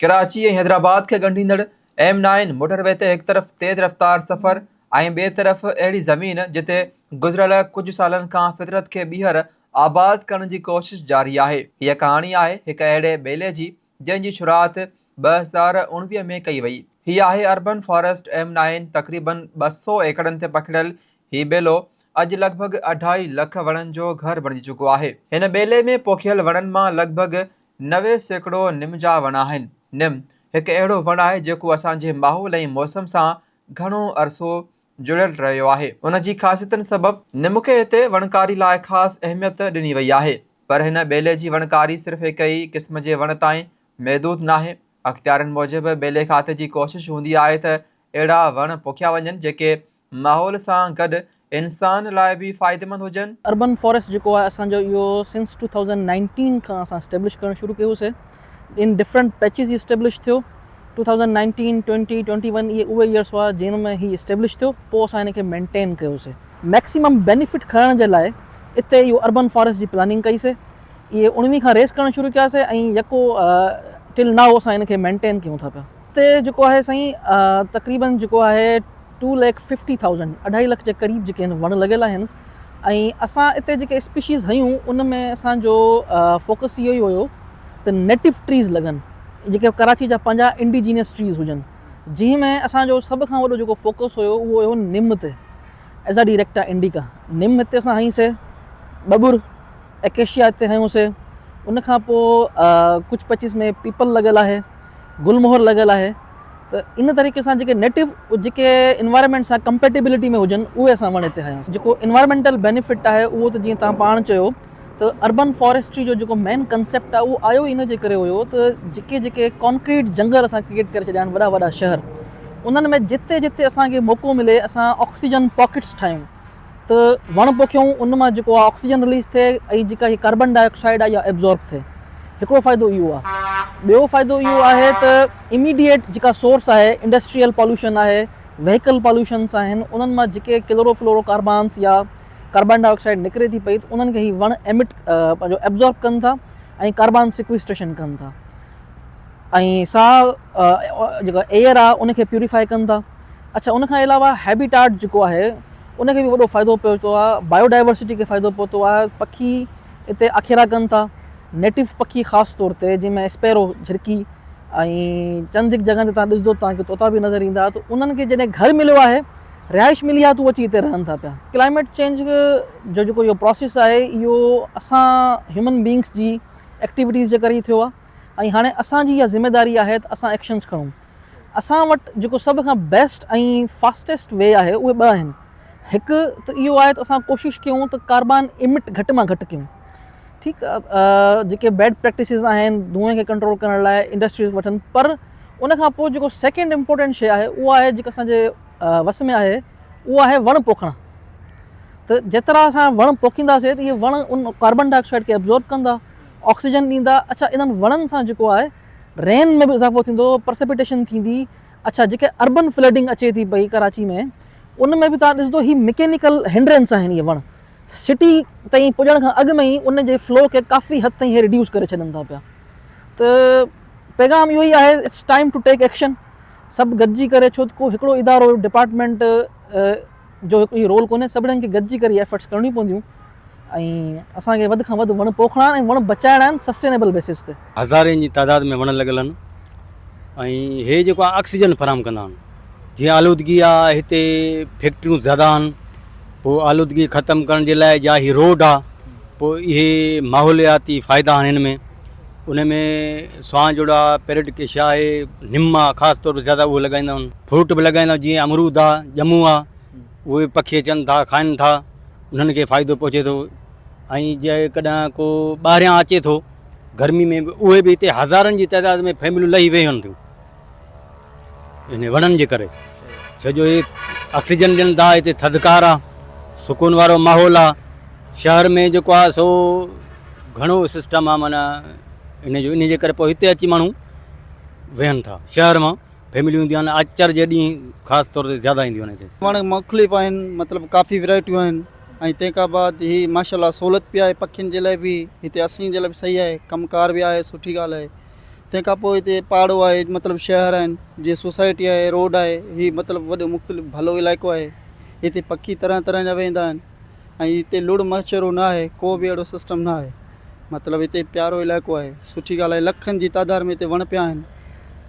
ڪراچي ۽ حيدرآباد کي ڳنڍيندڙ M nine motor V تي هڪ طرف تيز رفتار سفر ۽ ٻئي طرف اهڙي زمين جتي گذريل ڪجهه سالن کان فطرت کي ٻيهر آباد ڪرڻ جي ڪوشش جاري آهي. هيء ڪهاڻي آهي هڪ اهڙي ٻيلي جي جنهن جي شروعات 2019 ۾ ڪئي وئي. هي آهي اربن فاريسٽ ايم نائن تقريبن 200 ايڪڙن تي پکڙيل هي ٻيلو اڄ لڳ ڀڳ اڍائي لک وڻن جو گهر بڻجي چڪو آهي. هن ٻيلي ۾ پوکيل وڻن مان لڳ ڀڳ 90% نم جا وڻ آهن. نم هڪ اهڙو وڻ آهي جيڪو اسان جي ماحول ۽ موسم سان گهڻو عرصو جڙيل رهيو آهي. ان جي خاصيتن سبب نم کي هتي وڻڪاري لاء خاص اهميت ڏني وئي آهي. پر هن ٻيلي جي وڻڪاري صرف هڪ ئي قسم جي وڻ تائين محدود ناهي. اختيارين موجب ٻيلي کاتي جي ڪوشش هوندي آهي ته اهڙا وڻ پوکيا وڃن جيڪي ماحول سان گڏ انسان لاء به فائديمند هجن. اربن فاريسٽ جيڪو آهي اسان جو اهو سنس ٽو ٿائوزنڊ نائنٽين کان اسان اسٽيبلش ڪرڻ شروع ڪيو سي ان ڊفرنٽ پيچز هي اسٽيبلش ٿيو two thousand nineteen twenty twenty one اهي اهي ايئرس هئا جن ۾ هي اسٽيبلش ٿيو پوء اسان هن کي مينٽين ڪيو سي ميڪسيمم بينيفٽ کڻڻ جي لاء اتي اهو اربن فاريسٽ جي پلاننگ ڪئي سي اهي اڻويهه کان ريس ڪرڻ شروع ڪيا سي ۽ يڪو ٽل نائو اسان هن کي مينٽين ڪيون ٿا پيا. اتي جيڪو آهي سائين تقريبن جيڪو آهي ٽو ليک ففٽي ٿائوزنڊ اڍائي لک جي قريب جيڪي آهن وڻ لڳل آهن ۽ اسان اتي جيڪي اسپيشيز هيون ان ۾ اسان جو فوڪس اهو ئي هيو ته نيٽو ٽريز لڳن جيڪي ڪراچي جا پنهنجا انڊيجينس ٽريز هجن جنهن ۾ اسان جو سڀ کان وڏو جيڪو فوڪس هيو اهو هيو نم تي ازاڊي ريڪٽا انڊيڪا نم هتي اسان هنئي سي ٻٻر اڪيشيا هتي هنيو سي ان کان پوء ڪجهه پچيس ۾ پيپل لڳل آهي گل مهر لڳل آهي ته ان طريقي سان جيڪي نيٽو جيڪي انوائرمينٽ سان ڪمپيٽيبلٽي ۾ هجن اهي اسان وڻ هتي هنياسين جيڪو انوائرمينٽل بينيفٽ آهي اهو ته جيئن توهان پاڻ چيو ته اربن فاريسٽري جو جيڪو مين ڪنسيپٽ آهي اهو آيو ئي ان جي ڪري هيو ته جيڪي جيڪي ڪانڪريٽ جنگل اسان ڪريئيٽ ڪري ڇڏيا آهن وڏا وڏا شهر انهن ۾ جتي جتي اسان کي موقعو ملي اسان آڪسيجن پاڪيٽس ٺاهيون ته وڻ پوکيون ان مان جيڪو آهي آڪسيجن رليز ٿئي ۽ جيڪا هي ڪاربن ڊاء آڪسائيڊ آهي اها ابزارب ٿئي هڪڙو فائدو اهو آهي ٻيو فائدو اهو آهي ته اميڊيٽ جيڪا سورس آهي انڊسٽريل پاليوشن آهي وهيڪل پاليوشنس آهن انهن مان جيڪي ڪلورو فلورو ڪاربانس يا ڪاربان ڊاء آڪسائيڊ نڪري ٿي پئي ته انهن کي هي وڻ ايمٽ پنهنجو ابزارب ڪن ٿا ۽ ڪاربان سيڪويسٽريشن ڪن ٿا ۽ ساهه جيڪا ايئر آهي ان کي پيوريفائي ڪن ٿا اڇا ان کان علاوه هيبيٽاٽ جيڪو آهي ان کي به وڏو فائدو پهتو آهي بايو ڊائيورسٽي کي فائدو پهتو آهي پکي اتي آکيرا ڪن ٿا نيٽو پکي خاص طور تي جنهن ۾ اسپيرو جھرڪي ۽ چند هڪ جڳهن تي تان ڏسندو تان کي طوطا به نظر ايندا ته انهن کي جڏهن گھر مليو آهي رهائش ملي آهي ته اچي اتي رهن ٿا پيا ڪلائميٽ چينج جو جيڪو اهو پروسيس آهي اهو اسان هيومن بينگس جي ايڪٽيوٽيز جي ڪري ئي ٿيو آهي ۽ هاڻي اسان جي اها ذميواري آهي ته اسان ايڪشنس کڻون اسان وٽ جيڪو سڀ کان بيسٽ ۽ فاسٽيسٽ وي آهي اهي ٻه آهن هڪ ته اهو آهي ته اسان ڪوشش ڪيون ته ڪاربان امٽ گهٽ مان گهٽ ڪيون ٺيڪ جيڪي بيڊ پريڪٽسز آهن دونهين کي ڪنٽرول ڪرڻ لاء انڊسٽريز وٺن پر ان کان پوء جيڪو سيڪنڊ امپورٽنٽ شي آهي اها آهي جيڪا اسان جي وس ۾ آهي اها آهي وڻ پوکڻ ته جيترا اسان وڻ پوکينداسي ته اهي وڻ ان ڪاربان ڊاء آڪسائيڊ کي ابزورب ڪندا آڪسيجن ڏيندا اڇا انهن وڻن سان جيڪو آهي رين ۾ به اضافو ٿيندو پرسپيٽيشن ٿيندي اڇا جيڪي اربن فلڊنگ اچي ٿي پئي ڪراچي ۾ ان ۾ به تان ڏسندو هي مڪينيڪل هنڊرنس آهن اهي وڻ سٽي تائين پڄڻ کان اڳ ۾ ئي ان جي فلو کي ڪافي حد تائين هي ريڊيوس ڪري ڇڏن ٿا پيا ته پيغام اهو ئي آهي it's time to take action سڀ گڏجي ڪري ڇو ته ڪو هڪڙو ادارو ڊپارٽمينٽ جو هڪ هي رول ڪونهي سڀني کي گڏجي ڪري ايفرٽس ڪرڻيون پونديون ۽ اسان کي وڌ کان وڌ وڻ پوکڻا آهن ۽ وڻ بچائڻا آهن سسٽينيبل بيسس تي. هزارين جي تعداد ۾ وڻ لڳل آهن ۽ هي جيڪو آهي آڪسيجن فراهم ڪندا آهن جيئن آلودگي آهي هتي فيڪٽريون زياده آهن پوء آلودگي ختم ڪرڻ جي لاء جا هي روڊ آهي پوء اهي ماحولياتي فائدا آهن هن ۾ ان ۾ سوان جوڙا پيرٽ ڪش آهي نم آهي خاص طور تي زياده اهو لڳائيندا آهن فروٽ به لڳائيندا آهن جيئن امرود آهي ڄمون آهي اهي به پکي اچن ٿا کائن ٿا انهن کي فائدو پهچي ٿو ۽ جيڪڏهن ڪو ٻاهريان اچي ٿو گرمي ۾ به اهي به هتي هزارن جي تعداد ۾ فيمليون لهي ويهن ٿيون ان وڻن جي ڪري ڇو جو هي آڪسيجن ڏين ٿا هتي ٿڌڪار آ سڪون وارو ماحول آ شهر ۾ جيڪو آ سو گهڻو سسٽم آ معنيٰ ان جو ان جي ڪري پوء هتي اچي ماڻهو ويهن ٿا شهر مان فيمليون اينديون آهن آچر جي ڏينهن خاص طور تي زياده اينديون آهن هتي. وڻ مختلف آهن مطلب ڪافي ورائٽيون آهن ۽ تنهن کان بعد هي ماشاء الله سهولت به آهي پکين جي لاء به هتي اسين جي لاء به صحيح آهي ڪم ڪار به آهي سٺي ڳالهه آهي. تنهن کان پوء هتي پاڙو آهي مطلب شهر آهن جيئن سوسائٽي آهي روڊ آهي هي مطلب وڏو مختلف ڀلو علائقو آهي هتي پکي طرح طرح جا ويندا آهن ۽ هتي لڙ مڇرو نه آهي ڪو به اهڙو سسٽم نه آهي مطلب هتي پيارو علائقو آهي سٺي ڳالهه آهي لکن جي تعداد ۾ هتي وڻ پيا آهن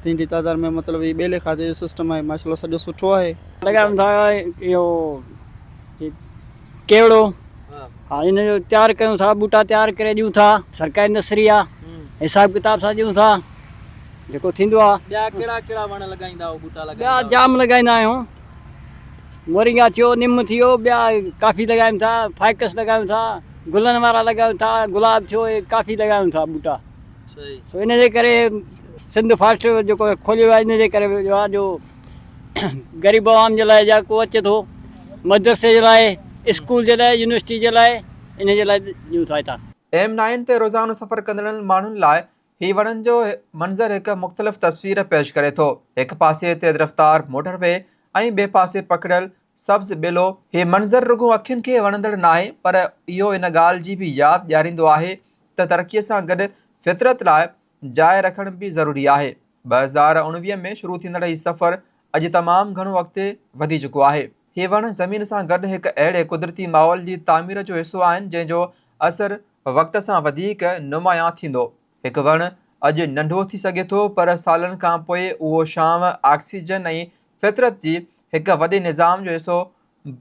تنهن جي تعداد ۾ مطلب هي ٻيلي کاڌي جو سسٽم آهي ماشاءالله سڄو سٺو آهي. لڳايون ٿا اهو ڪيوڙو ها ان جو تيار ڪيون ٿا ٻوٽا تيار ڪري ڏيون ٿا سرڪاري نرسري آ حساب ڪتاب سان ڏيون ٿا جيڪو ٿيندو آ. ٻيا ڪهڙا ڪهڙا وڻ لڳائيندا آهيو ٻوٽا لڳائيندا ٻيا جام لڳائيندا آهيون مورنگا ٿيو نم ٿيو ٻيا ڪافي لڳايون ٿا فائڪس لڳايون ٿا گلن وارا لڳايون ٿا گلاب ٿيو اهي ڪافي لڳايون ٿا ٻوٽا سو ان جي ڪري سنڌ فارسٽ جيڪو کوليو آهي ان جي ڪري جو آ جو غريب عوام جي لاء جا ڪو اچي ٿو مدرسي جي لاء اسڪول جي لاء يونيورسٽي جي لاء ان جي لاء ڏيون ٿا هتان. ايم نائين تي روزانو سفر ڪندڙن ماڻهن لاء هي وڻن جو منظر هڪ مختلف تصوير پيش ڪري ٿو. هڪ پاسي تيز رفتار موٽر وي ۽ ٻئي پاسي پکڙيل سبز ٻيلو. هي منظر رڳو اکين کي وڻندڙ ناهي پر اهو ان ڳالهه جي به ياد ڏياريندو آهي ته ترقي سان گڏ فطرت لاء جاء رکڻ به ضروري آهي. 2019 ۾ شروع ٿيندڙ هي سفر اڄ تمام گهڻو اڳتي وڌي چڪو آهي. هي وڻ زمين سان گڏ هڪ اهڙي قدرتي ماحول جي تعمير جو حصو آهن جنهن جو اثر وقت سان وڌيڪ نمايان ٿيندو. هڪ وڻ اڄ ننڍو ٿي سگهي ٿو پر سالن کان پوء اهو ڇانو، آڪسيجن ۽ فطرت جي هڪ وڏي نظام جو حصو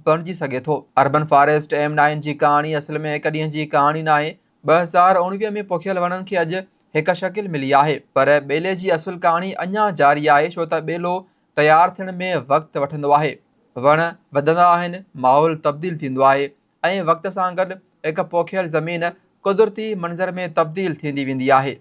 بڻجي سگهي ٿو. اربن فاريسٽ ايم نائين جي ڪهاڻي اصل ۾ هڪ ڏينهن جي ڪهاڻي ناهي. 2019 ۾ پوکيل وڻن کي اڄ هڪ شڪل ملي آهي پر ٻيلي جي اصل ڪهاڻي اڃا جاري آهي ڇو ته ٻيلو تيار ٿيڻ ۾ وقت وٺندو آهي. وڻ وڌندا آهن، ماحول تبديل ٿيندو آهي ۽ وقت سان گڏ هڪ پوکيل زمين قدرتي منظر ۾ تبديل ٿيندي ويندي آهي.